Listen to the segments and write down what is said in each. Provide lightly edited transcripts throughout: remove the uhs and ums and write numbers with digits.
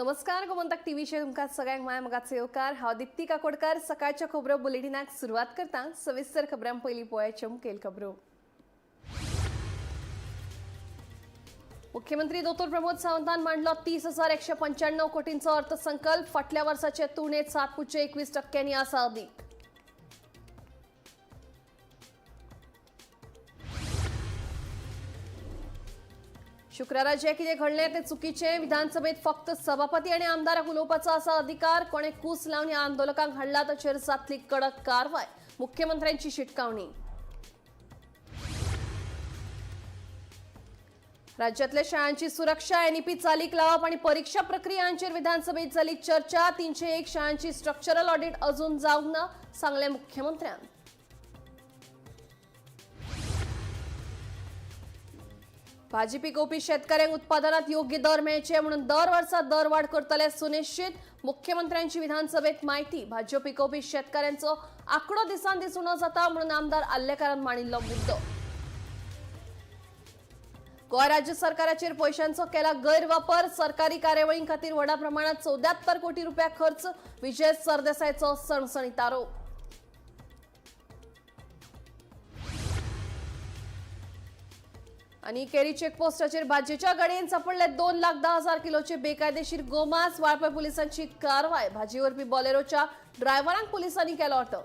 नमस्कार, गोमंतक टीव्हीचेर तुमकां सगळ्यांक माय मोगाचो येवकार. हांव दिप्ती काकोडकार. सकाळच्या खबरो बुलेटिनाक सुरवात करता. सविस्तर खबरां पयलीं पळोवया मुखेल खबरो. मुख्यमंत्री दोतोर प्रमोद सावंतान मांडलो 30,195 कोटींचो अर्थसंकल्प. फाटल्या वर्साचे तुळनेत 7.21% आसा अदीक. शुक्रारा जे कितें घडलें ते चुकीचें. विधानसभेत फक्त सभापती आनी आमदाराक उलोवपाचो आसा अधिकार. कोणे कूस लावन ह्या आंदोलकांक हाडला ताचेर जातली कडक कारवाय, मुख्यमंत्र्यांची शिटकावणी. राज्यातल्या शाळांची सुरक्षा, एनईपी चालीक लावप आणि परीक्षा प्रक्रियांचेर विधानसभेत जाली चर्चा. 301 शाळांची स्ट्रक्चरल ऑडिट अजून जावंक ना, सांगलें मुख्यमंत्र्यान. भाजी पिकोवपी शेतकऱ्यांक उत्पादनात योग्य दर मेळचे म्हणून दर वर्सा दरवाढ करतले सुनिश्चित, मुख्यमंत्र्यांची विधानसभेत माहिती. भाजयो पिकोवपी शेतकऱ्यांचो आकडो दिसान दीस उणो जाता म्हणून आमदार आल्लेकारान मांडिल्लो मुद्दो. गोंय राज्य सरकाराचेर पयशांचो केला गैरवापर. सरकारी कार्यावळीं खातीर व्हडा प्रमाणात 74 कोटी रुपया खर्च, विजय सरदेसायचो सणसणीत आरोप. आणि केरी चेकपोस्टाचेर भाजयेच्या गाडयेन सापडले 2,10,000 किलोचे बेकायदेशीर गोमांस. वाळपय पोलिसांची कारवाय. भाजी व्हरपी बॉलेरोच्या ड्रायव्हरांक पोलिसांनी केलो अटक.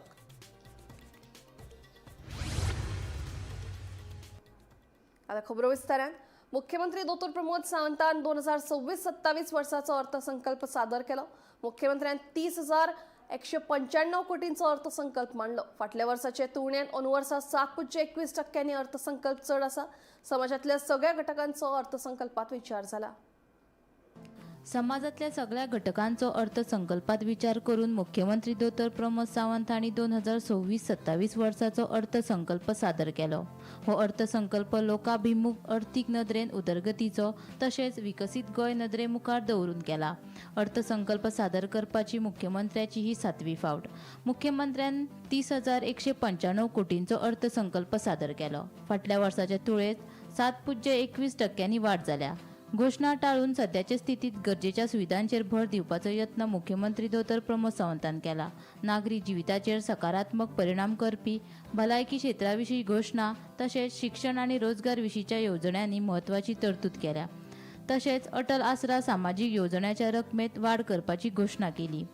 आता खबरो विस्तारान. मुख्यमंत्री दोतोर प्रमोद सावंतान 2026-27 वर्साचो अर्थसंकल्प सादर केलो. मुख्यमंत्र्यान 30,195 कोटींचो अर्थसंकल्प मांडलो. फाटल्या वर्साचे तुळनेत अंदू वर्सा 7.21% अर्थसंकल्प चड आसा. समाजातल्या सगळ्या घटकांचो अर्थसंकल्पात विचार जाला. समाजातल्या सगळ्या घटकांचो अर्थसंकल्पात विचार करून मुख्यमंत्री दोतोर प्रमोद सावंत हांणी 2026-27 वर्साचो अर्थसंकल्प सादर केलो. हो अर्थसंकल्प लोकाभिमुख, अर्थीक नदरेन उदरगतीचो तशेंच विकसीत गोंय नदरे मुखार दवरून केला. अर्थसंकल्प सादर करपाची मुख्यमंत्र्याची ही 7वी फावट. मुख्यमंत्र्यान 30,195 कोटींचो अर्थसंकल्प सादर केलो. फाटल्या वर्साच्या तुळेत 7.21% वाड जाल्या. घोशणा टाळून सद्याचे स्थितीत गरजेच्या सुविधांचेर भर दिवपाचो यत्न मुख्यमंत्री दोतोर प्रमोद सावंतान केला. नागरी जिविताचेर सकारात्मक परिणाम करपी भलायकी क्षेत्रा विशीं घोशणा तशेंच शिक्षण आनी रोजगार विशींच्या येवजण्यांनी म्हत्वाची तरतूद केल्या. तशेंच अटल आसरा सामाजीक येवजण्याच्या रकमेत वाड करपाची घोशणा केली.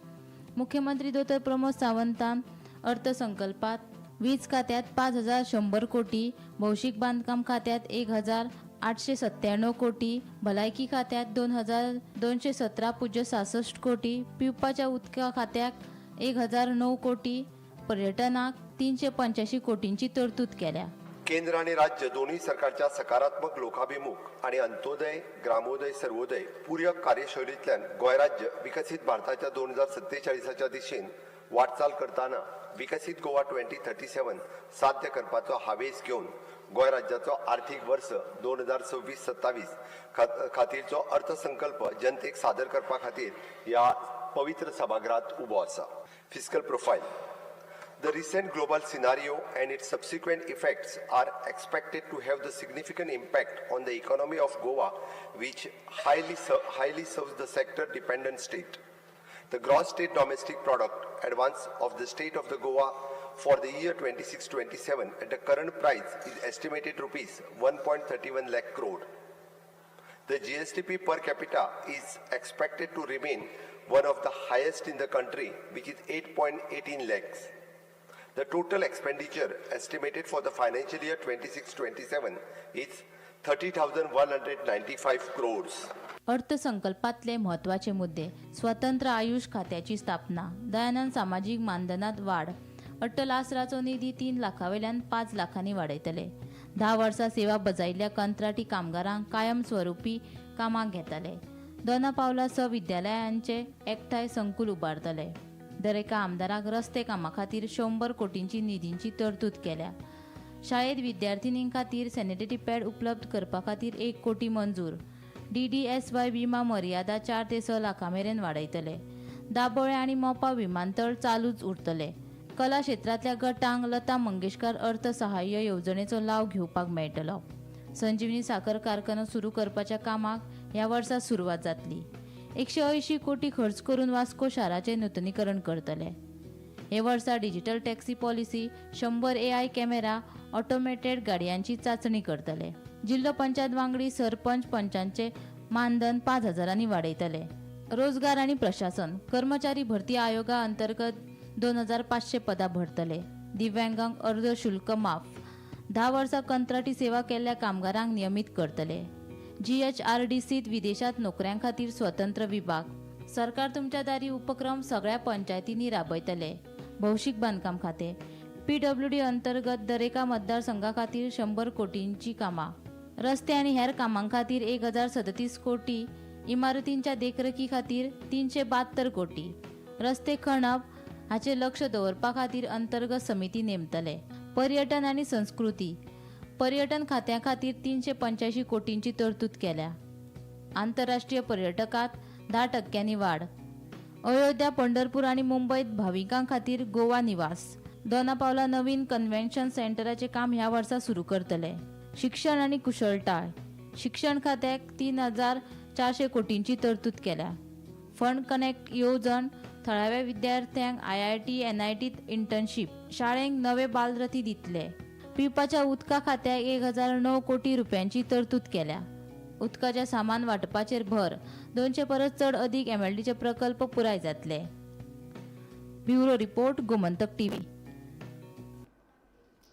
मुख्यमंत्री दोतोर प्रमोद सावंतान अर्थसंकल्पात वीज खात्यात 5,100 कोटी, भौशीक बांदकाम खात्यात 1,897 कोटी, भलायकी खात्यात 2,217.66 कोटी, पिवपाच्या उदका खात्याक 1,009 कोटी, पर्यटनाक 385 कोटींची तरतूद केल्या. केंद्र आणि राज्य दोन्ही सरकारच्या सकारात्मक, लोकाभिमुख आणि अंत्योदय, ग्रामोदय, सर्वोदय पूरक कार्यशैलींतल्यान गोंय राज्य विकसीत भारताच्या 2047च्या दिशेन वाटचाल करतना विकसीत गोवा 2037 साध्य करपाचो हावेस घेवन गोंय राज्याचो आर्थीक वर्स 2026-27 खातीरचो अर्थसंकल्प जनतेक सादर करपा खातीर ह्या पवित्र सभागृहात उबो आसा. Fiscal profile. The recent global scenario and its subsequent effects are expected to have the significant impact on the economy of Goa, which highly serves the sector dependent state. The gross state domestic product advance of the state of the Goa for the year 26-27 at the current price is estimated rupees 1.31 lakh crore. The GSDP per capita is expected to remain one of the highest in the country, which is 8.18 lakhs. The total expenditure estimated for the financial year 26-27 is 30,195 crores. अर्थसंकल्पातले म्हत्वाचे मुद्दे: स्वतंत्र आयुष खात्याची स्थापना, दयानंद सामाजीक मानधनात वाड, अटल आसराचो निधी 3 लाखां वयल्यान 5 लाखांनी वाडयतले, 10 वर्सां सेवा बजायिल्ल्या कंत्राटी कामगारांक कायम स्वरुपी कामाक घेतले, दोना पावला 6 विद्यालयांचे एकठांय संकुल उबारतले, दरेका आमदाराक रस्ते कामा खातीर 100 कोटींची निधींची तरतूद केल्या, शाळेत विद्यार्थिनीं खातीर सॅनिटरी पॅड उपलब्ध करपा खातीर 1 कोटी मंजूर, डीडीएसवाय विमा मर्यादा 4 ते 6 लाखां मेरेन वाडयतले, दाबोळे आनी मोपा विमानतळ चालूच उरतले, कला क्षेत्रांतल्या गटांक लता मंगेशकर अर्थसहाय्य येवजणेचो लाव घेवपाक मेळटलो, संजीवनी साखर कारखानो सुरू करपाच्या कामाक ह्या वर्सा सुरवात जातली. 180 कोटी खर्च करून वास्को शाराचें नुतनीकरण करतले. हे वर्सा digital taxi policy, 100 AI camera, automated गाडयांची चांचणी करतले. जिल्लो पंचायत वांगडी, सरपंच, पंचांचे मानधन 5 हजारांनी वाडयतले. रोजगार आणि प्रशासन. कर्मचारी भरती आयोगा अंतर्गत 2500 पदां भरतले. दिव्यांगांक अर्ज शुल्क माफ. 10 वर्सां कंत्राटी सेवा केल्ल्या कामगारांक नियमीत करतले. जीएचआरडीसीत विदेशात नोकऱ्यां खातीर स्वतंत्र विभाग. सरकार तुमच्या दारी उपक्रम सगळ्या पंचायतींनी राबयतले. भौशीक बांदकाम खाते. पीडब्ल्यूडी अंतर्गत दरेका मतदारसंघा खातीर 100 कोटींची कामां. रस्ते आनी हेर कामां खातीर 1037 कोटी. इमारतींच्या देखरेखी खातीर 372 कोटी. रस्ते खणप हाचेर लक्ष दवरपा खातीर अंतर्गत समिती नेमतले. पर्यटन आनी संस्कृती. पर्यटन खात्या खातीर 385 कोटींची तरतूद केल्या. आंतरराष्ट्रीय पर्यटकात 10 टक्क्यांनी वाढ. अयोध्या, पंढरपूर आणि मुंबईत भाविकां खातीर गोवा निवास. दोनापावला नवीन कन्व्हेन्शन सेंटराचें काम ह्या वर्सा सुरू करतले. शिक्षण आनी कुशळटाय. शिक्षण खात्याक 3400 कोटींची तरतूद केल्या. फंड कनेक्ट येवजण. थळाव्या विद्यार्थ्यांक आयआयटी, एनआयटीत इंटर्नशीप. शाळेंक नवे बालरथी दितले. पिवपाच्या उदका खात्याक 1009 कोटी रुपयांची तरतूद केल्या. उदकाच्या सामान वांटपाचेर भर. 200 परस चड अदीक एमएलडीचे प्रकल्प पुराय जातले. Bureau report, Gomantak TV.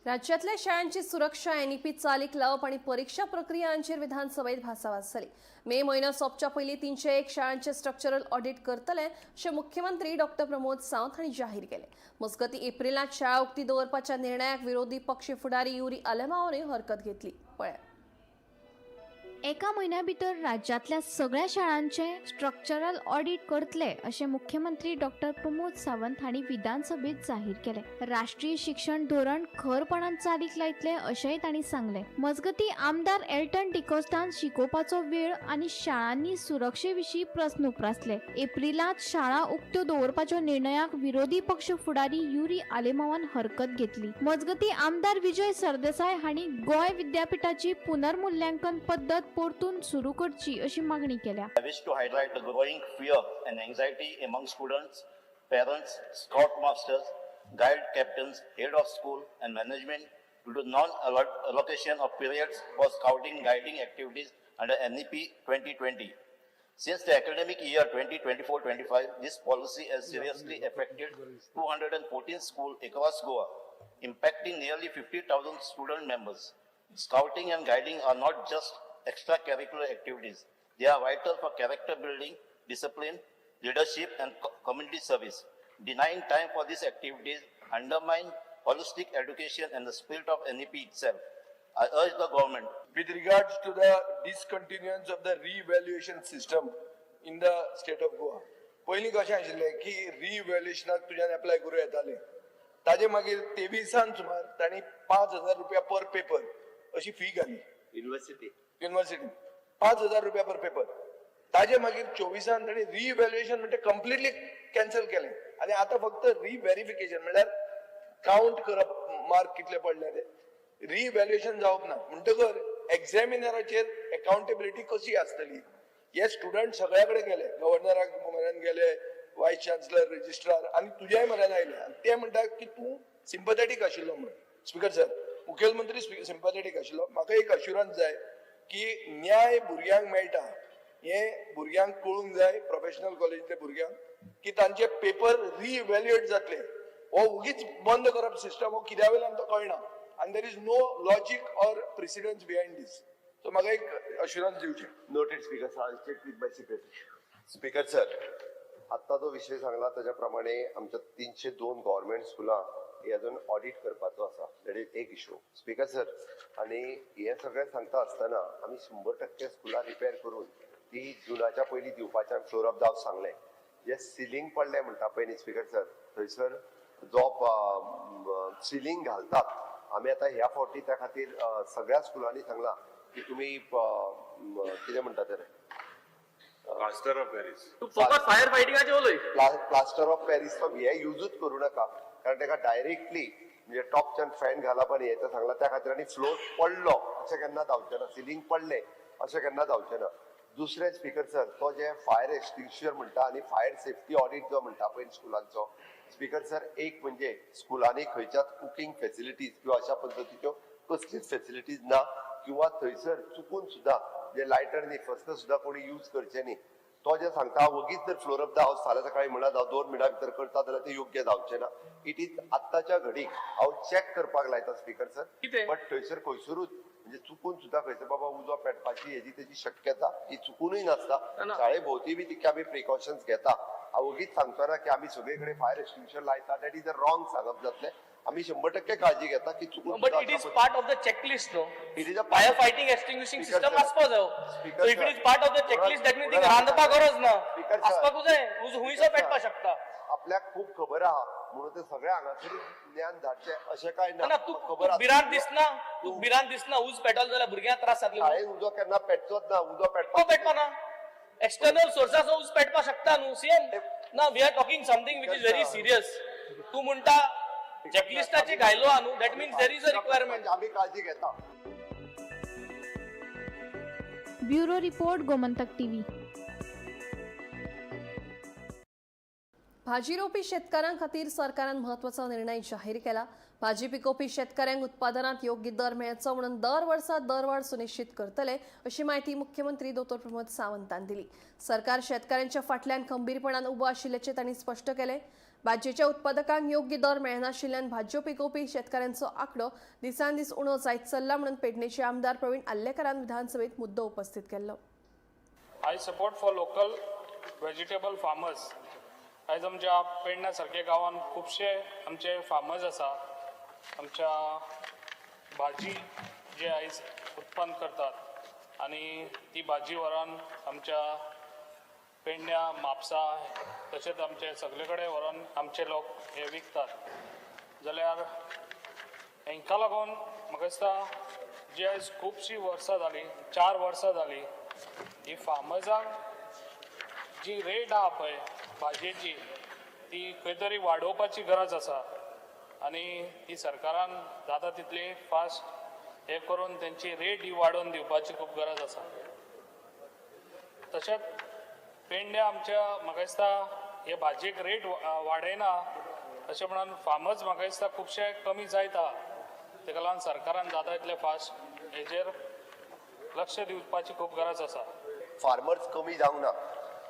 राज्यातल्या शाळांची सुरक्षा, एनईपी चालीक लावप आणि परीक्षा प्रक्रियांचेर विधानसभेत भासाभास जाली. मे म्हयनो सोंपच्या पयलीं 301 शाळांचे स्ट्रक्चरल ऑडिट करतले अशें मुख्यमंत्री डॉक्टर प्रमोद सावंत हांणी जाहीर केलें. मजगतीं, एप्रिलांत शाळा उक्ती दवरपाच्या निर्णयाक विरोधी पक्ष फुडारी युरी आलेमांवानूय हरकत घेतली. पळयात. एका म्हयन्या भितर राज्यांतल्या सगळ्या शाळांचें स्ट्रक्चरल ऑडिट करतले अशें मुख्यमंत्री डॉक्टर प्रमोद सावंत हांणी विधानसभेत जाहीर केलें. राष्ट्रीय शिक्षण धोरण खरपणान चालीक लायतले अशेंय तांणी सांगलें. मजगतीं, आमदार एल्टन डिकोस्टान शिकोवपाचो वेळ आनी शाळांनी सुरक्षे विशीं प्रस्न उप्रासले. एप्रिलांत शाळा उक्त्यो दवरपाच्या निर्णयाक विरोधी पक्ष फुडारी युरी आलेमावान हरकत घेतली. मजगतीं, आमदार विजय सरदेसाय हांणी गोंय विद्यापीठाची पुनर्मुल्यांकन पद्दत परतून सुरू करची अशी मागणी केल्या. I wish to highlight the growing fear and anxiety among students, parents, scout masters, guide captains, head of school and management due to non-allocation of periods for scouting guiding activities under NEP 2020. Since the academic year 2024-25, this policy has seriously affected 214 schools across Goa, impacting nearly 50,000 student members. Scouting and guiding are not just extracurricular activities. They are vital for character building, discipline, leadership, and community service. Denying time for these activities undermine holistic education and the spirit of NEP itself. I urge the government with regards to the discontinuance of the re-evaluation system in the state of Goa. पयलीं कशें आशिल्लें की रिइव्हॅल्युएशनाक तुज्यान apply करूं येतालें. ताजे मागीर 23an सुमार तांणी 5000 रुपया पर पेपर अशी फी घाली. University. युनिव्हर्सिटी 5000 रुपया पर पेपर. ताजे मागीर 24an तांणी रिइव्हॅल्युएशन म्हणजे कंप्लिटली कॅन्सल केलें आनी आतां फक्त रिव्हेरिफिकेशन, म्हणल्यार काउंट करप मार्क कितले पडले ते. रिइव्हॅल्युएशन जावप ना म्हणटकर एक्झामिनराचेर अकाउंटेबिलिटी कशी आसतली? हे स्टुडंट सगळ्या कडेन गेले, गव्हर्नराक म्हऱ्यान गेले, वायस चान्सलर, रजिस्ट्रार आनी तुज्याय म्हऱ्यान आयले आनी ते म्हणटात की तूं सिम्पथेटीक आशिल्लो म्हणून. स्पीकर सर, मुखेलमंत्री सिम्पथेटीक आशिल्लो. म्हाका एक अश्युरन्स जाय की न्याय भुरग्यांक मेळटा हें भुरग्यांक कळूंक जाय, प्रोफेशनल कॉलेजींतल्या भुरग्यांक, की तांचे पेपर रिइव्हॅल्युएट जातले. हो उगीच बंद करप सिस्टम हो कित्या वयल्यान तो कळना आनी there is no logic or precedence behind this, so म्हाका एक अश्युरन्स दिवचें. Noted, Speaker sir. Check with my secretary. Speaker sir, आत्ता जो विशय सांगला त्याच्या प्रमाणे आमच्या 302 गव्हर्मेंट स्कुलां ही अजून ऑडिट करपाचो आसा. That is एक इशू, स्पीकर सर. आनी हे सगळें सांगता आसतना आमी 100% स्कुलां रिपेर करून ती जुनाच्या पयलीं दिवपाचें आमी फ्लोर ऑफ the house सांगलें. जे सिलींग पडलें म्हणटा पळय न्ही स्पीकर सर, थंयसर जो सिलींग घालतात आमी आतां ह्या फावटी त्या खातीर सगळ्या स्कुलांनी सांगलां की तुमी कितें म्हणटा ते प्लास्टर ऑफ पॅरिस. तूं फकत फायर फायटिंगाचें उलय. प्लास्टर ऑफ पॅरिस तो हे युजूच करू नका, कारण ताका डायरेक्टली म्हणजे टॉपच्यान फॅन घालप आनी हें सांगला त्या खातीर. आनी फ्लोर पडलो अशें केन्ना जावचें ना, सिलींग पडलें अशें केन्ना जावचें ना. दुसरें स्पीकर सर, तो जे फायर एक्सटिंग्विशर म्हणटा आनी फायर सेफ्टी ऑडिट जो म्हणटा पळय स्कुलांचो, स्पीकर सर, एक म्हणजे स्कुलांनी खंयच्याच कुकींग फेसिलिटीज किंवा अशा पद्दतीच्यो कसलीच फेसिलिटीज ना किंवा थंयसर चुकून सुद्दां जे लायटर न्ही, फस्त सुद्दां कोणी यूज करचे न्ही. तो जे सांगता, वगीच जर फ्लोर ऑफ the house फाल्यां सकाळी म्हणत हांव 2 मिनटां भितर करता जाल्यार ते योग्य जावचें ना. It is आत्ताच्या घडीक हांव चॅक करपाक लायता स्पीकर सर. कितें? बट थंयसर खंयसरूच म्हणजे चुकून सुद्दां खंयसर बाबा उजो पेटपाची हेजी तेजी शक्यता ही चुकूनय नासता. ना. शाळे भोवती बी तितके आमी प्रिकॉशन्स घेता. हांव वगीच सांगचो ना की आमी सगळे कडेन फायर एक्सटिंग्विशर लायता. That is a wrong सांगप जातलें. आमी 100% काळजी घेता की चुकून. But it is part of the checklist, no? It is a fire fighting extinguishing Speaker system sir. आसपा जाय. Speaker So if it sir. is part of the checklist, that means थिंगा रांदपा गरज ना. Speaker sir. आसपाकूच जाय. उजो हुंयसो Speaker sir. पेटपा शकता. आपल्याक खूब खबर आहा म्हणून ते सगळे हांगासरूच ज्ञान धाडचें अशें काय ना, ना. तूं खबर तूं भिरांत दिसना, तूं भिरांत दिसना उज पेटल जाल्यार भुरग्यांक त्रास जातले. शाळेन उजो केन्ना पेटचोच ना. उजो को पेटपाक पेटपा ना? एक्सटर्नल सोर्साचो उज पेटपा शकता न्हू सीएम. ना, we are talking something which is very serious. तूं म्हणटा चॅकलिस्टाचे घायलो आहा न्हू, that means there is a requirement. आमी काळजी घेता. Bureau report, Gomantak TV. भाजी रोवपी शेतकऱ्यां खातीर सरकारान म्हत्वाचो निर्णय जाहीर केला. भाजी पिकोवपी शेतकऱ्यांक उत्पादनात योग्य दर मेळचो म्हणून दर वर्सा दरवाढ सुनिश्चित करतले अशी म्हायती मुख्यमंत्री दोतोर प्रमोद सावंतान दिली. सरकार शेतकऱ्यांच्या फाटल्यान खंबीरपणान उबो आशिल्ल्याचें तांणी स्पश्ट केलें. भाजयेच्या उत्पादकांक योग्य दर मेळनाशिल्ल्यान भाजयो पिकोवपी शेतकऱ्यांचो आंकडो दिसान दीस उणो जायत चल्ला म्हणून पेडणेचे आमदार प्रवीण आर्लेकारान विधानसभेत मुद्दो उपस्थित केल्लो. I support for local vegetable farmers. आयज आमच्या पेडण्या सारक्या गांवांत खुबशे आमचे फार्मर्स आसा. आमच्या भाजी जे आयज उत्पन्न करतात आनी ती भाजी व्हरोन आमच्या पेडण्या, म्हापसा, तशेंच आमचे सगळे कडेन व्हरोन आमचे लोक हे विकतात. जाल्यार हांकां लागून म्हाका दिसता जी आयज खुबशीं वर्सां जालीं, 4 वर्सां जालीं, ही फार्मर्सांक जी रेट आहा पळय भाजयेची, ती खंय तरी वाडोवपाची गरज आसा आनी ती सरकारान जाता तितली फास्ट हें करून तेंची रेट ही वाडोवन दिवपाची खूब गरज आसा. तशेंच पेडण्या आमच्या म्हाका दिसता हे भाजयेक रेट वाडयना अशें म्हणून फार्मर्स म्हाका दिसता खुबशे कमी जायत आहा. तेका लागून सरकारान जाता तितले फास्ट हेजेर लक्ष दिवपाची खूब गरज आसा. फार्मर्स कमी जावंक ना.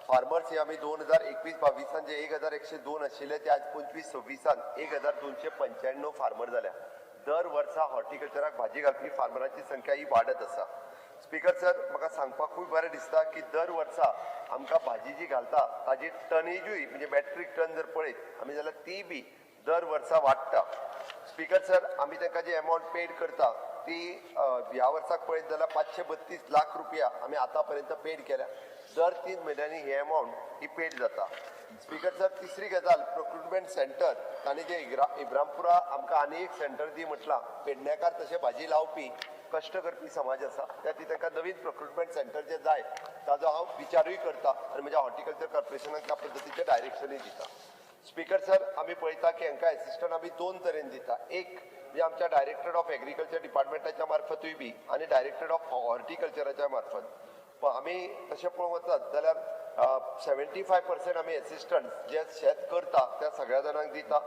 फार्मर्स हे आमी 2021-22 जे 1102 आशिल्ले, ते आज 25-26 1295 फार्मर जाल्या. दर वर्सा हॉर्टिकल्चराक भाजी घालपी फार्मरांची संख्या ही वाडत आसा. स्पीकर सर, म्हाका सांगपाकूय बरें दिसता की दर वर्सा आमकां भाजी जी घालता ताजी टनेजूय, म्हणजे मॅट्रीक टन जर पळयत आमी जाल्यार ती बी दर वर्सा वाडटा. स्पीकर सर, आमी तांकां जी एमावंट पेड करता ती ह्या वर्साक पळयत जाल्यार 532 लाख रुपया आमी आतां पर्यंत पेड केल्या. दर 3 म्हयन्यांनी ही एमावंट ही पेड जाता. स्पीकर सर, तिसरी गजाल, प्रोक्युरमेंट सेंटर तांणी जे इब्रामपुरा आमकां आनी एक सेंटर दी म्हटलां. पेडणेकार तशें भाजी लावपी, कश्ट करपी समाज आसा. त्या खातीर तांकां नवीन प्रोक्युरमेंट सेंटर जे जाय ताजो हांव विचारूय करता आनी म्हज्या हॉर्टिकल्चर कॉर्पोरेशनाक त्या पद्दतीचें डायरेक्शनूय दिता. स्पीकर सर, आमी पळयता की हांकां एसिस्टंट आमी दोन तरेन दिता. एक म्हणजे आमच्या डायरेक्टर ऑफ एग्रीकल्चर डिपार्टमेंटाच्या मार्फतूय बी आनी डायरेक्टर ऑफ हॉर्टिकल्चराच्या मार्फत. पण आमी तशें पळोवंक वचत जाल्यार 75% आमी एसिस्टंट जे शेत करता त्या सगळ्या जाणांक दिता.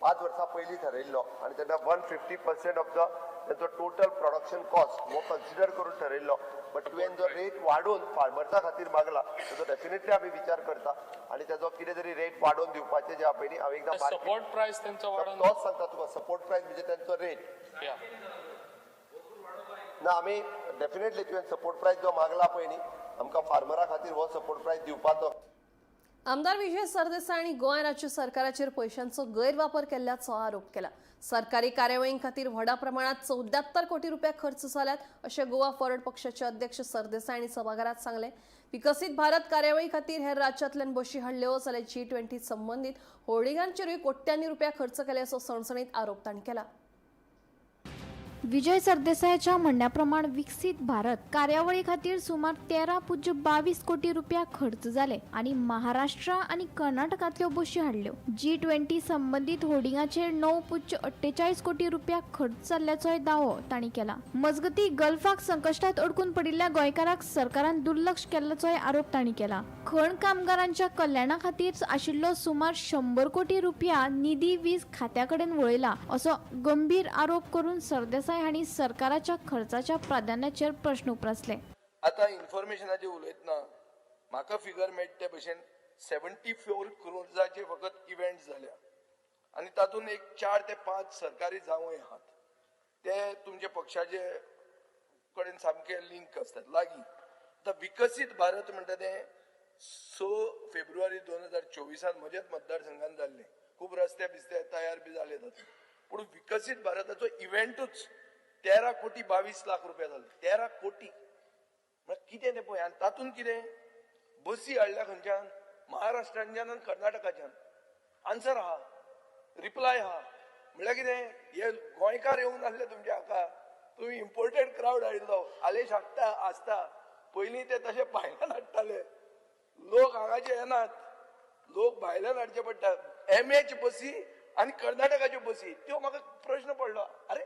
5 वर्सां पयलीं थरयल्लो आनी तेन्ना 150% ऑफ the तेंचो टोटल प्रोडक्शन कॉस्ट हो कन्सिडर करून ठरयल्लो. बट तुवें जो रेट वाडोवन फार्मर्सा खातीर मागला, तेजो डेफिनेटली आमी विचार करता आनी तेजो कितें तरी रेट वाडोवन दिवपाचें जें आहा पळय न्ही, हांव एकदां market- support प्रायस तेंचो वाडोवन तोच सांगता तुका. सपोर्ट प्रायस म्हणजे तेंचो रेट. या. ना, आमी डेफिनेटली तुवें सपोर्ट प्रायस जो मागला पळय न्ही, आमकां फार्मरा खातीर हो सपोर्ट प्रायस दिवपाचो. आमदार विजय सरदेसाय हांणी गोंय राज्य सरकाराचेर पैशांचो गैरवापर केल्ल्याचो आरोप केला. सरकारी कार्यावळीं खातीर व्हडा प्रमाणात 74 कोटी रुपया खर्च जाल्यात अशें गोवा फॉरवर्ड पक्षाचे अध्यक्ष सरदेसाय हांणी सभाघरात सांगलें. विकसीत भारत कार्यावळी खातीर हेर राज्यांतल्यान बशी हाडल्यो जाल्यार जी 20 संबंदीत होर्डिंगांचेरूय कोट्यांनी रुपया खर्च केले असो सणसणीत आरोप तांणी केला. विजय सरदेसायाच्या म्हणण्या प्रमाण विकसीत भारत कार्यावळी खातीर सुमार 13.22 कोटी रुपया खर्च जाले आनी महाराष्ट्र आनी कर्नाटकांतल्यो बशी हाडल्यो. G20 संबंदीत होर्डिंगाचेर 9.48 कोटी रुपया खर्च जाल्ल्याचोय दावो तांणी केला. मजगती, गल्फाक संकश्टात अडकून पडिल्ल्या गोंयकाराक सरकारान दुर्लक्ष केल्ल्याचोय आरोप तांणी केला. खण कामगारांच्या कल्याणा खातीर आशिल्लो सुमार 100 कोटी रुपया निधी वीज खात्या कडेन वळयला असो गंभीर आरोप करून सरदेसाय हांणी सरकाराच्या खर्चाच्या प्राधान्याचेर प्रश्न उप्रासले. आतां इन्फॉर्मेशनाचेर उलयतना म्हाका फिगर मेळटा ते भशेन 74 क्रोर्साचे फकत इव्हेंट जाल्या आनी तातूंत एक 4 ते 5 सरकारी जावंय आहात, ते तुमच्या पक्षाचे कडेन सामके लिंक आसतात लागीं. आतां विकसीत भारत म्हणटा तें 6 फेब्रुवारी 2024 म्हज्याच मतदारसंघान जाल्लें. खूब रस्ते बिस्ते तयार बी जाले तातूंत, पूण विकसीत भारताचो इव्हेंटूच 13 कोटी 22 लाख रुपया जाले. 13 कोटी म्हळ्यार कितें तें पळय. आनी तातूंत कितें बसी हाडल्या खंयच्यान, महाराष्ट्रांच्यान आनी कर्नाटकाच्यान. आन्सर आहा, रिप्लाय आहा. म्हळ्यार कितें, हे गोंयकार येवंक नासले तुमच्या हाका, तुमी इम्पोर्टेड क्रावड हाडिल्लो. आलेश हाडटा आसता, पयलीं ते तशे भायल्यान हाडटाले. लोक हांगाचे येनात, लोक भायल्यान हाडचे पडटा. एमएच बसी आनी कर्नाटकाच्यो बसी, त्यो म्हाका प्रश्न पडलो, अरे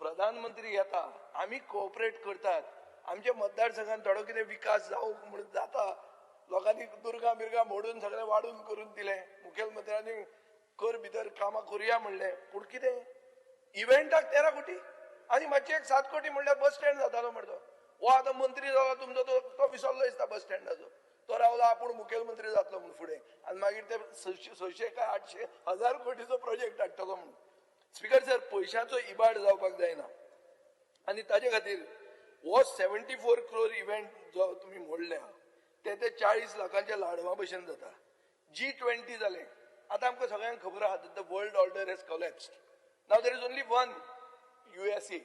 प्रधानमंत्री येता, आमी कोऑपरेट करतात, आमच्या मतदारसंघात थोडो कितें विकास जावंक म्हणून जाता. लोकांनी दुर्गा बिर्गा मोडून सगळें वाडून करून दिलें, मुखेलमंत्र्यांनी कर भितर कामां करुया म्हणलें, पूण कितें इव्हेंटाक 13 कोटी आनी मातशें एक 7 कोटी म्हणल्यार बस स्टँड जातालो म्हणतो. हो आतां मंत्री जाला तुमचो, तो विसरलो दिसता बस स्टँडाचो. तो रावला आपूण मुखेलमंत्री जातलो म्हूण फुडें, आनी मागीर ते 600 काय 800 हजार कोटीचो प्रोजेक्ट हाडटलो म्हणून. स्पीकर सर, पयशांचो इबाड जावपाक जायना आनी ताजे खातीर हो 74 क्रोर इव्हेंट जो तुमी मोडल्या ते 40 लाखांच्या लाडवा भशेन जाता. G20 जालें, आतां आमकां सगळ्यांक खबर आहा the world order has collapsed. Now there is only one USA.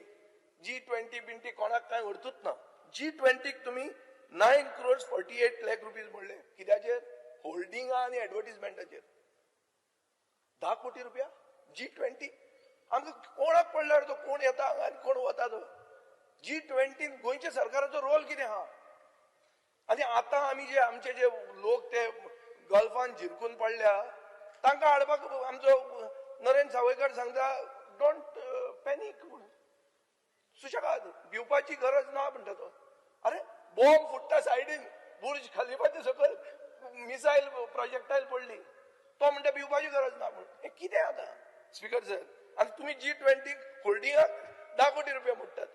G20 बिंटी कोणाक कांय अर्थूच ना. G20 तुमी 9 crores 48 lakh rupees म्हणले, कित्याचेर, होल्डिंगा आनी एडवर्टीजमेंटाचेर. 10 कोटी रुपया G20. आमकां कोणाक पडल्यार तो कोण येता हांगा आनी कोण वता तो. G20 गोंयच्या सरकाराचो रोल कितें आहा? आनी आतां आमी जे आमचे जे लोक ते गल्फान झिरकून पडल्या तांकां हाडपाक आमचो नरेंद्र सावयकर सांगता don't panic म्हणून, सुशेगाद भिवपाची गरज ना म्हणटा तो. अरे बॉम्ब फुट्टा सायडीन, बुर्ज खलिफाचे सकयल मिसायल प्रोजेक्टायल पडली, तो म्हणटा भिवपाची गरज ना म्हणून. हें कितें आतां स्पीकर सर? आनी तुमी G20 होल्डिंगाक 10 कोटी रुपया मोडटात.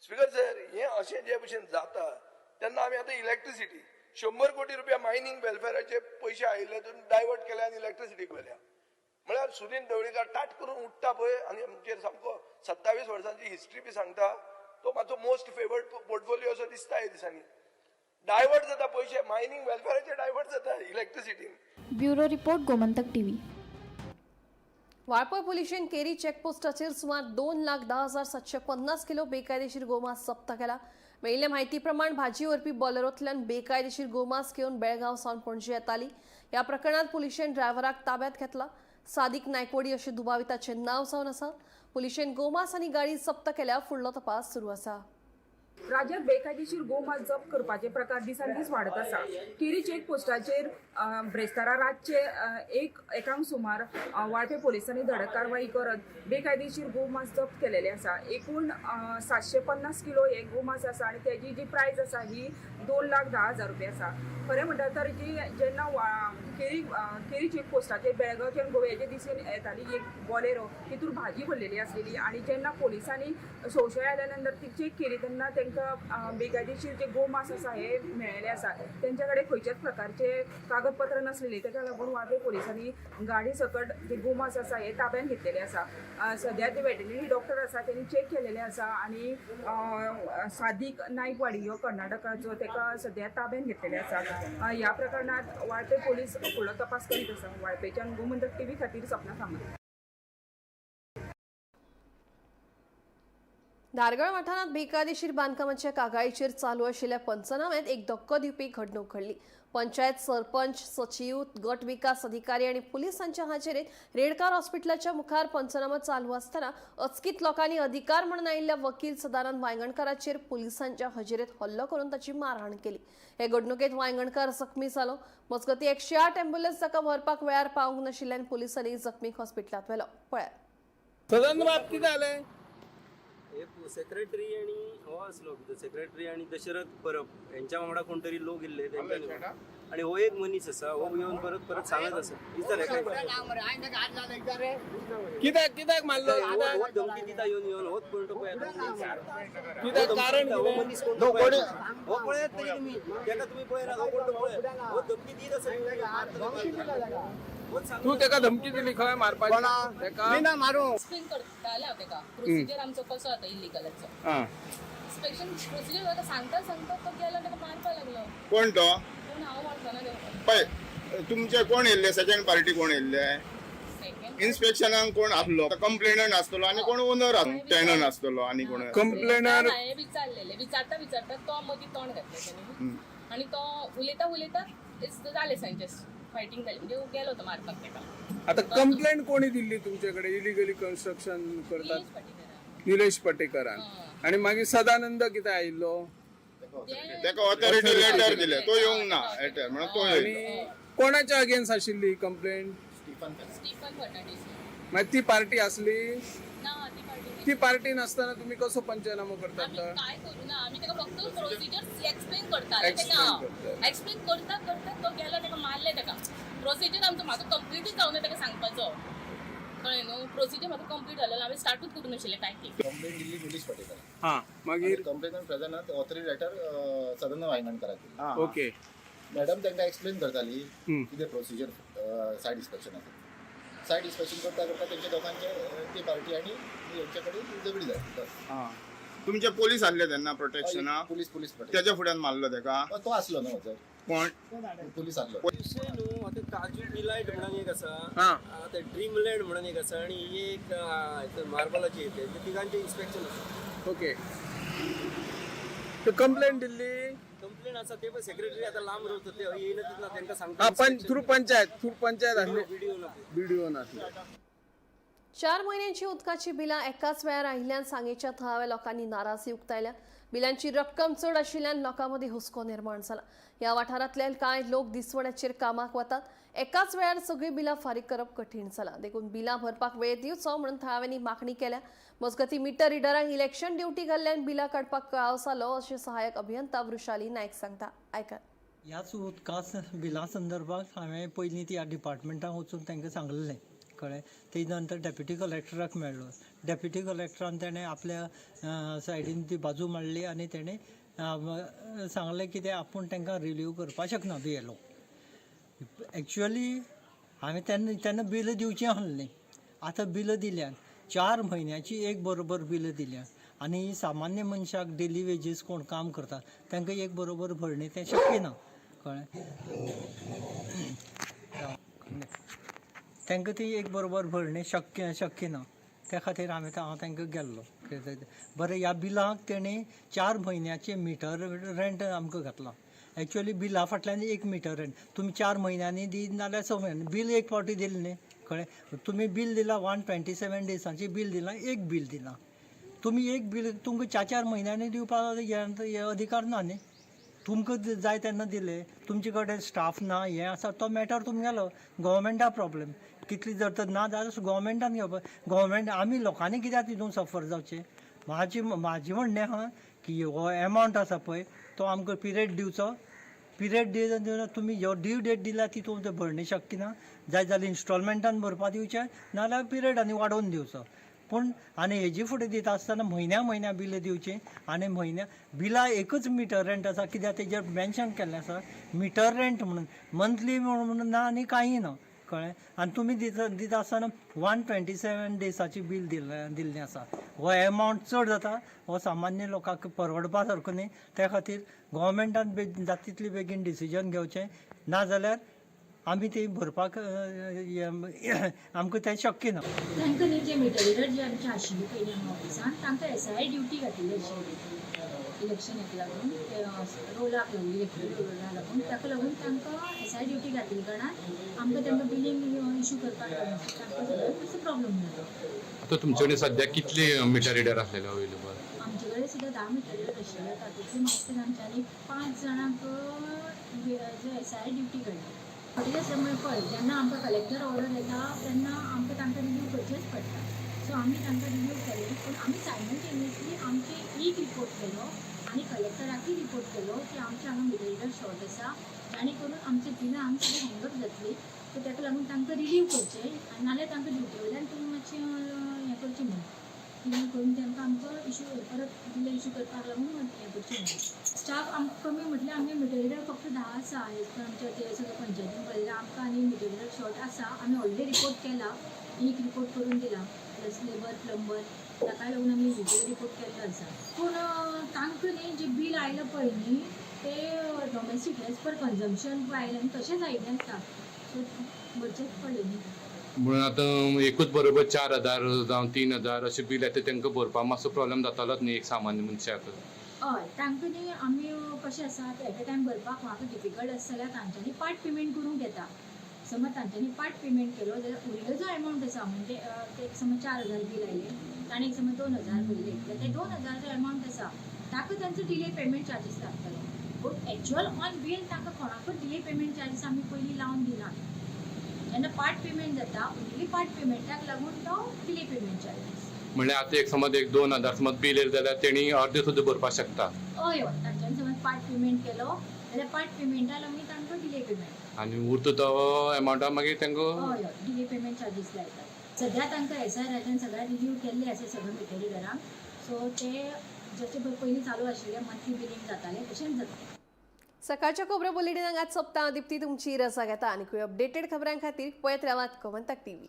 स्पीकर सर, हें अशें जे भशेन जाता तेन्ना आमी आतां इलेक्ट्रिसिटी 100 कोटी रुपया मायनींग वेलफेराचे पयशे आयिल्ले तितून डायवर्ट केले आनी इलेक्ट्रिसिटीक व्हेल्या. म्हळ्यार सुदीन ढवळीकार ताट करून उठ्ठा पळय आनी आमचेर सामको 27 वर्सांची हिस्ट्री बी सांगता. तो मातसो मोस्ट फेवर्ड पोर्टफोलियो असो दिसता ह्या दिसांनी. डायवर्ट जाता पयशे, मायनींग वेलफेराचे डायवर्ट जाता इलेक्ट्रिसिटीन. Bureau report, Gomantak TV. Valpoi पुलिशेन केरी चेकपोस्टाचेर सुमार 2,10,750 किलो बेकायदेशीर गोमांस जप्त केला. मेळिल्ले म्हायती प्रमाण भाजी व्हरपी बॉलेरोंतल्यान बेकायदेशीर गोमांस घेवन बेळगांव सावन पणजे येताली. ह्या प्रकरणात पुलिशेन ड्रायव्हराक ताब्यात घेतला. सादिक नायकवडी अशें दुबाविताचें नांव जावन आसा. पुलिशेन गोमांस आनी गाडी जप्त केल्या. फुडलो तपास सुरू आसा. राज्यात बेकायदेशीर गोमांस जप्त करपाचे प्रकार दिसान दीस वाडत आसा. केरी चेक पोस्टाचेर ब्रेस्तारा रातचे 1:00 सुमार वाळपे पोलिसांनी धडक कारवाई करत बेकायदेशीर गोमांस जप्त केलेले आसा. एकूण 750 किलो हे गोमांस आसा आनी तेजी जी प्रायस आसा ही 2,10,000 रुपया आसा. खरें म्हणटा तर जी जेन्ना केरी केरी चेक पोस्टाचेर बेळगांवच्यान गोव्याचे दिशेन येताली एक बॉलेरो, तितूर भाजी भरलेली आसलेली आनी जेन्ना पोलिसांनी संशय आयल्या नंतर ती चेक केली तेन्ना तांकां बेकायदेशीर जे गोमांस आसा हे मेळ्ळेले आसा. तेंच्या कडेन खंयच्याच प्रकारचे कागदपत्र नासलेली, ताका लागून वाळपय पोलिसांनी गाडी सकट जे गोमांस आसा हे ताब्यात घेतलेले आसा. सद्या ते वेटरिनरी डॉक्टर आसा तेणी चेक केलेले आसा आनी सादीक नायकवाडी हो कर्नाटकाचो ताका सद्या ताब्यात घेतलेले आसा. ह्या प्रकरणात वाळपय पोलीस फुडलो तपास करीत आसा. वाळपेच्यान गोमंतक टीव्ही खातीर सपना कामत. धारगळ वाठारांत बेकायदेशीर बांदकामाच्या कागाळीचेर चालू आशिल्ल्या पंचनाम्यात एक धक्को दिवपी घडणूक घडली. पंचायत सरपंच, सचीव, गट विकास अधिकारी आणि पोलिसांच्या हाजेरीत रेडकार हॉस्पिटलाच्या मुखार पंचनामा चालू असताना अचकीत लोकांनी अधिकार म्हणून आयिल्ल्या वकील सदानंद वायंगणकाराचेर पोलिसांच्या हजेरीत हल्लो करून ताची मारहाण केली. हे घडणुकेत वायंगणकार जखमी जालो. मजगती 108 ॲम्ब्युलन्स ताका व्हरपाक वेळार पावंक नाशिल्ल्यान पोलिसांनी जखमीक हॉस्पिटलांत व्हेलो. पळयात. सदानंद बाब, कितें जालें? हे सेक्रेटरी आणि हो आसलो भितर, सेक्रेटरी आणि दशरथ परब हेंच्या वांगडा कोण तरी लोक येल्ले तेंच्या, आणि हो एक मनीस आसा, हो येवन परत परत सांगत आसा. विचार हेका. कित्याक कित्याक मारलो? हो धमकी दिता येवन येवन, होच कोण तो पळय. कित्याक, कारण हो कितें? मनीस कोण तो पळय, हो पळयात तरी तुमी, तेका तुमी पळयनात. हो कोण तो पळय, हो धमकी दीत आसा येवन येवन, मारतले, मारतले. होच सांगता. तूं तेका धमकी दिली खंय मारपाची तेका? एक्सप्लेन करताले हांव तेका प्रोसिजर आमचो कसो जाता इलिगलाचो. इन्स्पेक्शन प्रोसिजर ताका सांगता सांगता तो गेलो, ताका मारपाक लागलो. कोण तो? पूण हांव वळखना तेका. पळय, तुमचे कोण येयल्ले? सेकंड पार्टी कोण येयल्ले? सेकंड इन्स्पेक्शनाक कोण आसलो? कंप्लेनंट आसतलो आनी कोण ओनर, टेनंट आसतलो आनी कोण? कंप्लेनर. हांवें विचारलेलें, विचारता विचारता तो मदीं तोंड घातलें तेणी आनी तो उलयता उलयता जालें, सांचे फायटींग जालें, म्हणजे गेलो तो मारपाक तेका. आता कंप्लेंट कोणी दिल्ली तुमचे कडेन इलिगली कन्स्ट्रक्शन करतात? निलेश पाटीदारा. निलेश पटेकरान. आणि मागीर सदानंद कितें आयिल्लो? तेका ऑथॉरिटी लेटर दिले, तो येवंक ना लेटर म्हणून तो आणि येयलो. कोणाच्या अगेन्स्ट आशिल्ली कंप्लेंट? स्टीफन फर्नांडीस. मागीर ती पार्टी आसली? ना, ती पार्टी. ती पार्टी नासतना तुम्ही कसो पंचनामो करतात? आमी काय करू ना, आमी ताका फक्त प्रोसिजर एक्सप्लेन करताले. Explain तेका करताले. एक्सप्लेन करता करता तो गेलो, ताका मारलें ताका. प्रोसिजर आमचो म्हाका कंप्लीटूच जावना ताका सांगपाचो, कळ्ळें न्हू? प्रोसिजर म्हाका कंप्लीट जालें, हांवें स्टार्टूच करूं नाशिल्लें काय ती. कंप्लेंट दिल्ली निलेश पाटेकर. हा, मागीर? Complainant present, authority letter Sadanand वायंगणकराक दिली. मॅडम तांकां एक्सप्लेन करताली कितें प्रोसिजर सायट इन्स्पेक्शन आसा. सायट इन्स्पेक्शन करता करता तेंच्या दोगांचे ती पार्टी आनी हेंच्या कडेन झगडी जाली, बस. तुमचे पोलीस आसले तेन्ना प्रोटेक्शनाक? Police, police protection. तेच्या फुड्यान मारलो तेका? तो आसलो न्हू थंयसर. कोण? पुलीस आसलो. विशय न्हू, आतां काजू डिलायट म्हणून एक आसा, आतां ड्रीमलँड म्हणून एक आसा आनी ही एक मार्बलाची एक, ते तिगांचे इन्स्पेक्शन आसा. ओके, तर कंप्लेंट दिल्ली? कंप्लेन आसा ते, पण सेक्रेटरी आता लांब रावता, ते येयनच ना, तांकां सांगता. हा, पण थ्रू पंचायत, थ्रू पंचायत आसली? व्हिडिओ ना. व्हिडिओ नासले. 4 महिन्यांची उदकाची बिलां एकाच वेळार आयिल्ल्यान सांगेच्या थळाव्या लोकांनी नाराजी उक्तायल्या. बिलांची रक्कम चड आशिल्ल्यान लोकां मदीं हुस्को निर्माण जाला. ह्या वाठारांतले कांय लोक दिसवड्याचेर कामाक वतात. एकाच वेळार सगळीं बिलां फारीक करप कठीण जालां, देखून बिलां भरपाक वेळ दिवचो म्हणून थळाव्यांनी मागणी केल्या. मजगतीं, मिटर रिडरांक इलेक्शन ड्युटी घाल्ल्यान बिलां काडपाक कळाव जालो अशें सहाय्यक अभियंता वृशाली नायक सांगता. आयकात. ह्याच उदका बिला संदर्भात हांवें पयलीं ती ह्या डिपार्टमेंटान वचून तांकां सांगलेलें, कळ्ळें? तेजे नंतर डेप्युटी कलेक्टराक मेळ्ळो. डेप्युटी कलेक्टरान तेणें आपल्या सायडीन ती बाजू मांडली आनी तेणें सांगलें की तें आपूण तांकां रिलीव करपाक शकना. बीएलओ एक्चुअली हांवें तेन्ना तेन्ना बिलां दिवचीं आसलीं. आतां बिलां दिल्यान, 4 म्हयन्याची एक बरोबर बिलां दिल्यान आनी सामान्य मनशाक, डेली वेजीस कोण काम करता तांकां एक बरोबर भरणे तें शक्य ना, कळ्ळें? तांकां ती एक बरोबर भरणे शक्य शक्य ना. त्या खातीर हांवें हांव तांकां गेल्लो. बरें, ह्या बिलाक तेणी 4 म्हयन्याचें मिटर रेंट आमकां घातलां. एक्चुअली बिला फाटल्यान एक मिटर रेंट तुमी 4 म्हयन्यांनी दी नाल्यार 6 म्हयन्यांनी, बील एक फावटी दिलें न्ही, कळ्ळें? तुमी बील दिलां, 127 डिसांचें बील दिलां, एक बील दिलां तुमी. एक बील तुमकां 4-4 म्हयन्यांनी दिवपाक हे अधिकार ना न्ही. तुमकां जाय तेन्ना दिले. तुमचे कडेन स्टाफ ना, हें आसा, तो मॅटर तुमगेलो, गोवोरमेंटा प्रॉब्लेम. कितली जर तर ना जाल्यार गोवोरमेंटान घेवपा. गोवोरमेंट, आमी लोकांनी कित्याक तितून सफर जावचें? म्हाजें म्हणणें आहा की हो एमावंट आसा पळय, तो आमकां पिरियड दिवचो. पिरियड दिवन तुमी ह्यो ड्यू डेट दिल्या तितून ते भरणे शक्य ना जायत जाल्यार इन्स्टॉलमेंटान भरपा दिवचें, नाल्यार पिरियड आनी वाडोवन दिवचो. पूण आनी हेजी फुडें दिता आसतना म्हयन्या म्हयन्या बिलां दिवचीं आनी म्हयन्या बिलां एकच मिटर रेंट आसा, कित्याक तेजेर मेन्शन केल्लें आसा मिटर रेंट म्हणून, मंथली म्हणून ना आनी कांय ना, कळ्ळें? आनी तुमी दिता दिता आसतना 127 डिसाचें बील दिल्लें दिल्लें आसा. हो एमावंट चड जाता, हो सामान्य लोकांक परवडपा सारको न्ही. त्या खातीर गोवोरमेंटान जाता तितले बेगीन डिसिजन घेवचें, नाजाल्यार आमी ती भरपाक आमकां तें शक्य ना. तांकां न्ही, जे मिटर रिडर जे आमचे आशिल्ले पयलीं हांगा ऑफिसान, तांकां एसआय ड्युटी घातिल्ली आशिल्ली. इलेक्शन हेका लागून रोलाक लागून, इलेक्ट्रल रोला लागून, ताका लागून तांकां एस I duty घातिल्ल्या कारणान आमकां तांकां बिलींग इशू करपाक लागून तांकां सगळ्यांक मातसो प्रॉब्लम जालो. आतां तुमचे कडेन सद्याक कितले मिटर रिडर आसलेले अवेलेबल? आमचे कडेन सुद्दां 10 मिटर रिडर आशिल्ले, तातूंतले मातशे तांच्यांनी 5 जाणांक एस I duty काडली. शॉर्टेज आसल्या मुळे पळय, जेन्ना आमकां कलेक्टर ऑर्डर येता तेन्ना आमकां तांकां रिव्यू करचेंच पडटा. सो आमी तांकां रिव्यू केलें, पूण आमी सायमल्टेनियसली आमचे एक रिपोर्ट केलो आनी कलेक्टराकूय रिपोर्ट केलो की आमचे हांगा मिटर रिडर शॉर्ट आसा, जाणे करून आमचे बिलां हांगा सगळीं हँगअप जातली. सो ताका लागून तांकां रिलीव करचें आनी नाल्यार तांकां ड्युटी वयल्यान तुमी मातशें हें करचें म्हणून, कितें करून तांकां आमकां इशू परत बिलां इशू करपाक लागून हें करचें म्हणून. स्टाफ आमकां कमी म्हटल्यार आमगे मिटर रिडर फक्त 10 आसा एज पर आमच्या ते सगळ्या पंचायतीन पळयल्यार आमकां आनी मिटर रिडर शॉर्ट आसा. आमी ऑलरेडी रिपोर्ट केला, एक रिपोर्ट करून दिला, प्लस लेबर प्लंबर ताका लागून आमी युजली रिपोर्ट केल्लो आसा. पूण तांकां न्ही जें बील आयलां पळय न्ही तें डोमेस्टीक एज पर कंजम्पशन पळय आयलें आनी तशेंच आयिल्लें आसता, सो भरचेंच पडलें न्ही. म्हणून आतां एकूच बरोबर 4000 जावं 3000 अशें बील येता, तांकां भरपाक मातसो प्रॉब्लम जातालोच न्ही एक सामान्य मनशाक. हय, तांकां न्ही आमी कशें आसा एट अ टायम भरपाक म्हाका डिफिकल्ट आसा जाल्यार तांच्यांनी पार्ट पेमेंट करूंक येता. समज तांच्यांनी पार्ट पेमेंट केलो जाल्यार उरिल्लो जो एमावंट आसा म्हणजे एक समज 4000 बील आयलें, ताणें एक समज 2000 भरले जाल्यार ते 2000 जो एमावंट आसा ताका तांचो डिले पेमेंट चार्जीस लागतलो. पूण एक्चुअल ऑन बील तांकां कोणाकूच डिले पेमेंट चार्जीस आमी पयलीं लावन दिनात. जेन्ना पार्ट पेमेंट जाता उरिल्ली पार्ट पेमेंटाक लागून तो डिले पेमेंट चार्जीस. म्हणल्यार आतां एक समज एक 2000 समज बील येयलें जाल्यार तेणी अर्दे सुद्दां भरपाक शकता. हय हय, तांच्यांनी समज पार्ट पेमेंट केलो जाल्यार पार्ट पेमेंटा लागून तांकां डिले पेमेंट आनी उरता तो एमावंटा मागीर तांकां हय हय डिले पेमेंट चार्जीस लायतात. सद्या तांकां एस I राजान सगळ्या रिव्यू केल्ले आसा सगळे मिटर रिडरांक, सो ते जशे पयलीं चालू आशिल्ले मंथली बिलींग जातालें तशेंच जातलें. सकाळच्या खबरो बुलेटिनाक आज सोंपता. दीप्ती तुमची रजा घेता आनी अपडेटेड खबरां खातीर पळयत रावात गोमंतक टीव्ही.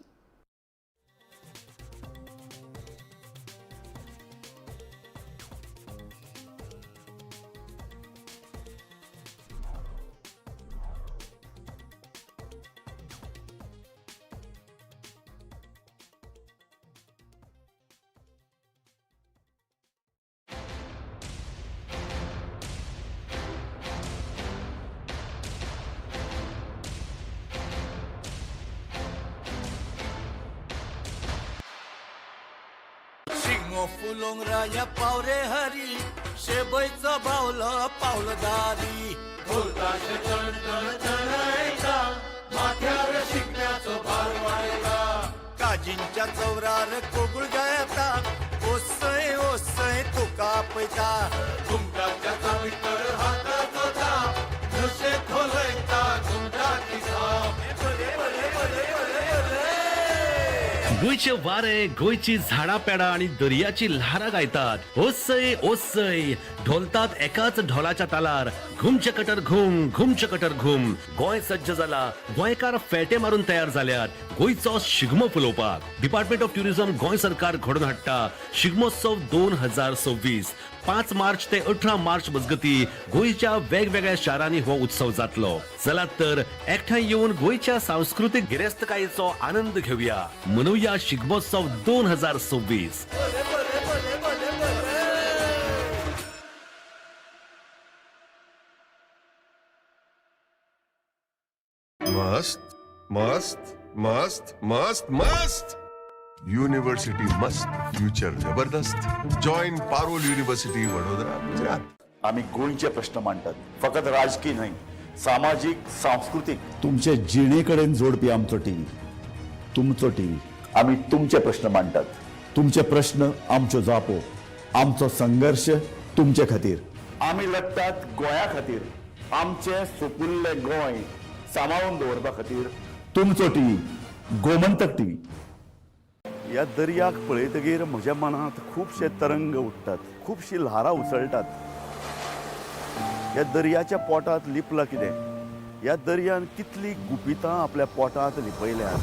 फुलोंग राया पावरे हरी शेबयचो बावलो पावलो दारी ढोलताशे चण चण चणायता माथ्यार शिकण्याचो भार वाडयता काजींच्या चवरार कोगूळ गायता ओसय ओसय तुका पयता घुमटाच्या चावीतर हाताचो थाप नशे खोलयता घुमटाची थाप बरे बरे बरे बरे बरे. गोंयचे वारे, गोंयची झाडां पेडां आनी दर्याची ल्हारां गायतात. ओसय ओसय ढोलतात एकाच ढोलाच्या तालार. घुमचे कटर घुम, घुमचे कटर घुम. गोंय सज्ज जाला, गोंयकार फेटे मारून तयार जाल्यात गोंयचो शिगमो फुलोवपाक. डिपार्टमेंट ऑफ ट्युरिझम गोंय सरकार घडोवन हाडटा शिगमोत्सव 2026. 5 मार्च ते 18 मार्च मजगती गोंयच्या वेगवेगळ्या शारांनी हो उत्सव जातलो. चलात तर एकठांय येवन गोंयच्या सांस्कृतीक गिरेस्तकायेचो आनंद घेवया. मनोवया शिगमोत्सव 2026. मस्त मस्त मस्त मस्त मस्त युनिव्हर्सिटी मस्त, फ्युचर जबरदस्त. Join Parul university, Vadodara, Gujarat. आमी गोंयचे प्रश्न मांडटात, फकत राजकी न्हय, सामाजीक, सांस्कृतीक, तुमचे जिणे कडेन जोडपी आमचो टीव्ही, तुमचो टीव्ही. आमी तुमचे प्रश्न मांडटात, तुमचे प्रश्न आमच्यो जापो, आमचो संघर्श तुमचे खातीर. आमी लडटात गोंया खातीर, आमचें सुपुल्लें गोंय सांबाळून दवरपा खातीर. तुमचो टीव्ही, गोमंतक टीव्ही. ह्या दर्याक पळयतगीर म्हज्या मनांत खुबशे तरंग उठ्ठात, खुबशीं ल्हारां उसळटात. ह्या दर्याच्या पोटांत लिपलां कितें? ह्या दर्यान कितलीं गुपितां आपल्या पोटांत लिपयल्यात.